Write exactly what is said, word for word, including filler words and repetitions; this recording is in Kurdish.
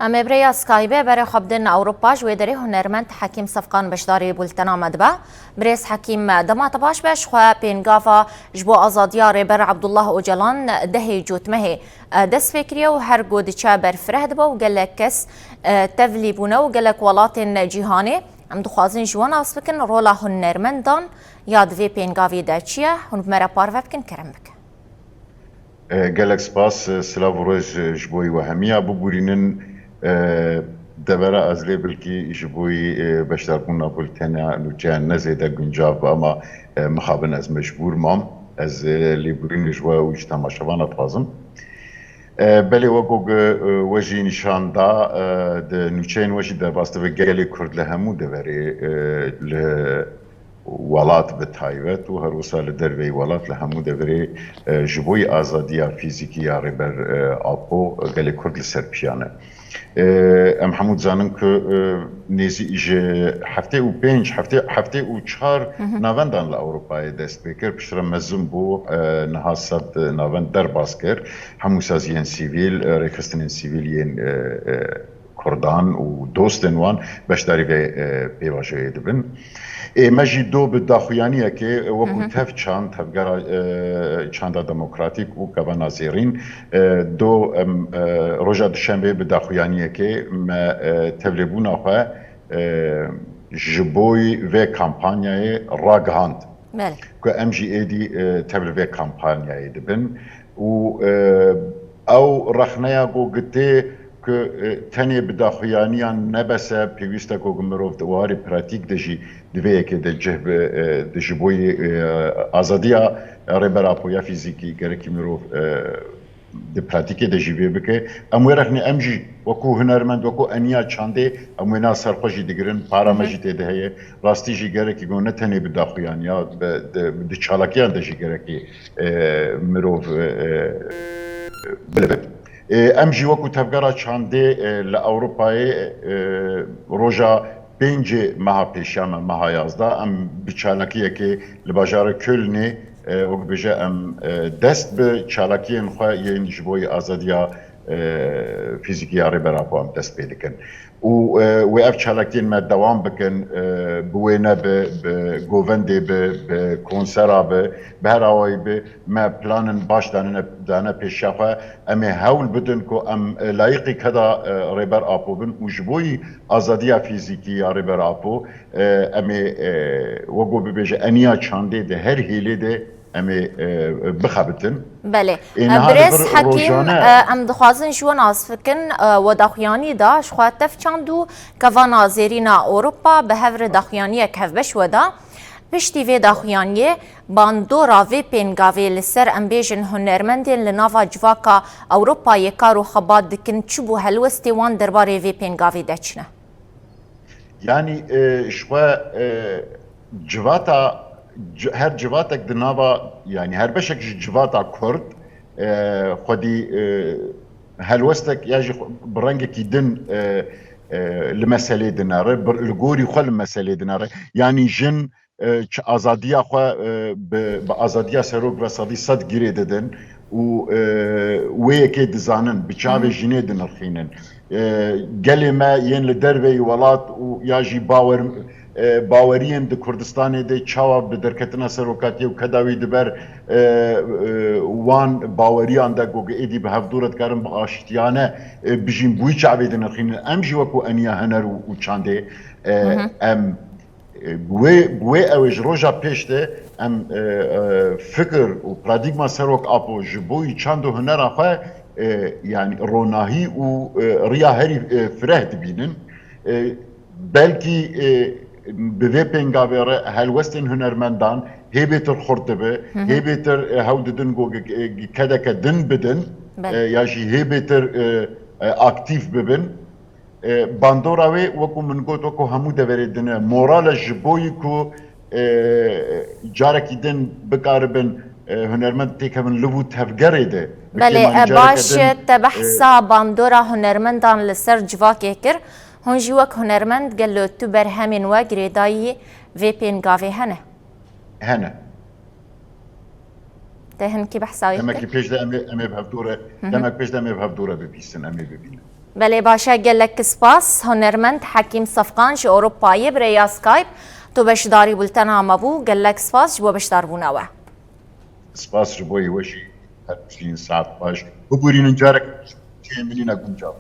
Em ê bi rêya Skype berê xwe bidin Ewropa, ji wê derê hunermend Hekîm Sefqan beşdarî bultena me dibe. Birêz Hekîm, dema te baş be, ji xwe pêngava ji bo azadiya Rêber Abdullah Ocalan dehê cotmehê, e, dest pê kiriye û her ku diçe berfireh dibe û gelek kes, e, tevlî bûne û gelek welatên cîhanê. Em dixwazin ji we nas bikin, rola hunermendan ya di vê pêngavê de çi ye? Hûn bi me re parve bikin, kerem bikin. E, gelek spas, e, silav û roj, e, ji bo we hemiya. Bibûrînin, e, devera ez lê bilkî ji bo, e, beşdarbûna bultena nûçeyan ne zêde guncav be, ama, e, mixabin ez mecbûr mam. Ez, e, lêbûrînê ji we û ji temaşevana dixwazim. E, belê, wek ku, e, we jî nîşan da, e, di nûçeyên we jî derbas dibe gelê Kurd li hemû deverê, e, li welat bi taybet û her wisa li derveyî welat li hemû deverê, e, ji bo azadiya fîzîkî ya Rêber, e, Apo, e, gelê Kurd li ser piyan e. E, em hemû dizanin ku, e, nêzî ji heftê û pênc, heftê, heftê û çar Hı hı. navendan li Ewropayê dest pê kir, piştre mezin bû, e, niha sed navend derbas kir. Hemû saziyên sivîl, e, rêxistinên sivîl yên, e, e, Kurdan û dostên wan beşdarî vê, e, pêvajoyê dibin. Ê me jî do bi daxuyaniyekê, e, wekû Hı hı. tev çand, tevgera, e, çanda demokratîk û kevana zêrîn, e, do em, e, roja duşembê bi daxuyaniyekê me, e, tevlêbûna xwe, e, ji bo vê kampanyayê ragihand. Belê. Ku em jî êdî, e, tev li vê kampanyayê dibin û, e, ew rexneya ku gotê ku, e, tenê bi daxuyaniyan ne bes e, pêwîst e ku mirov di warê pratîk de jî di vê yekê de cih bi, e, di ji bo, e, azadiya Rêber Apo ya fîzîkî gerekî mirov, e, di pratîkê de jî vê bike. Em wê rexnê, em jî wekû hunermend, wekû eniya çandê, em wêna ser xwe jî digirin, para me Hı hı. jî tê de heye. Rastî jî gerekî ku ne tenê bi daxuyan ya, bi, di, di çalakiyan de jî gerekî, e, mirov, e, bilive. E, em jî wekû tevgera çandê, e, li Ewropayê, e, roja pêncê meha pêşiya me, meha yazda, em bi çalakiyekê li bajarê Kölnê, e, wek bêje em, e, dest bi çalakiyên xwe yên ji bo azadiya, e, fîzîkî ya Rêber Apo em dest pê dikin. Û, e, wê ev çalakiyên me dewam bikin, e, bi wêne bi, bi govendê bi, bi konsera bi, bi her awayî bi, me planên baş danine, dane pêşiya xwe. Em ê hewl bidin ku em, e, layiqî keda, e, Rêber Apo bin û ji bo azadiya fîzîkî ya Rêber Apo, e, em ê, e, wek ku bibêje eniya çandê de her hêlê de em ê, e, bixebitin. Belê. Ê, E, niha li Birêz vir Hekîm, rojane e, em dixwazin ji we nas bikin, e, we daxuyanî da, ji xwe tev çand û kevana zêrîna Ewropa bi hev re daxuyaniyek hevbeş we da. Piştî vê daxuyaniyê, bandora vê pêngavê li ser, em bêjin, hunermendên li nava civaka Ewropayê kar û xebat dikin, çi bû, helwestê wan derbarê vê pêngavê de çi ne? Yanî, e, ji xwe, e, civata, ci-, her civatek di nava, yanî her beşek ji civata Kurd, e, xwedî, e, helwestek ya jî xwe-, bi rengekî din, e, e, li meselê dinere, bi, li gorî xwe li meselê dinere. Yanî jin, e, çi azadiya xwe, e, bi, bi azadiya serok ve sedî sed girê didin û, e, wê yekê dizanin, bi çavê Hı hı. jinê dinirxînin. E, gelê me yên li derveyî welat û ya jî bawer, e, baweriyên di Kurdistanê de çawa bi derketina serokatiyê û keda wî di ber, e, e, wan baweriyan de ku êdî bi hevdû re dikarin bi aştiyane, e, bijîn, bi wî çavê dinirxînin. Em jî wekû eniya huner û, û çandê, e, Hı hı. em, e, bi wê, bi wê ew ê ji roja pêş de em, e, e, fikir û paradîgma Serok Apo ji bo wî çand û hunera xwe, e, yanî ronahî û, e, riya herî, e, fireh dibînin. E, belkî, e, bi vê pêngavê re helwestên hunermendan hê bêtir xurt dibe, Hı hı. hê bêtir, e, hewl didin ku, e, kedeke din bidin, Belê. e, ya jî hê bêtir, e, e, aktîf bibin. E, bandora wê, wekû min got, wekû hemû deverê din e. Moral e ji bo yî ku, e, carekî din bikaribin, e, hunermend têkevin li vû tevgerê de. Bi Belê, kêmanî e, careke baş din, e, te behsa bandora hunermendan li ser civakê kir. Hûn jî wek hunermend gelo tu berhemên we girêdayî vê pêngavê hene? Hene. Te hinkî behsa wê Demekî kir? pêş de em ê, em ê bi hevdû re, Hı hı. demek pêş de em ê bi hevdû re bibîsin, em ê bibînin. Belê baş e, gelek spas. Hunermend Hekîm Sefqan ji Ewropayê bi rêya Skype tu beşdarî bultena me bû. Gelek spas ji bo beşdarbûna we. Spas ji bo we jî, her tiştî saet baş. Bibûrînin carek çiyê milîna guncav.